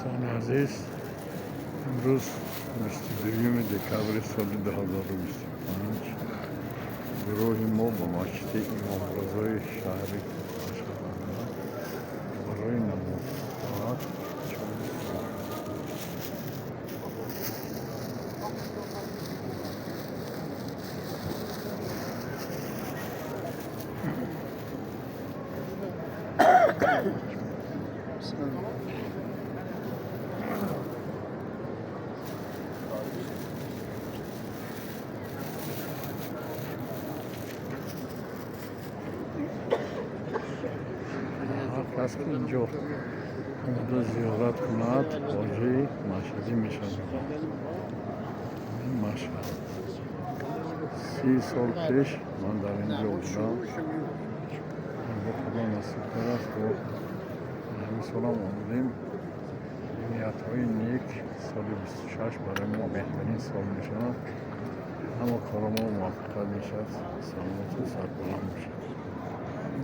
Дӯстони азиз, имрӯз 22 декабри соли 2025 гурӯҳи мо ба масҷиди Имом Розои шаҳри Машҳад омад барои намоз соат 4 субҳ. Ҳар кас ки инҷо омада зиёрат кунад, ҳоҷии машҳадӣ мешавад. Машҳад. 30 сол пеш ман дар ин ҷо будам. Бо Худо насиб кардааст, бо ҳамин солам омадем. Ниятҳои нек, соли 26 барои мо беҳтарин сол мешавад. Ҳама кори мо муваффақият мешавад, саломату сарбаланд бошад.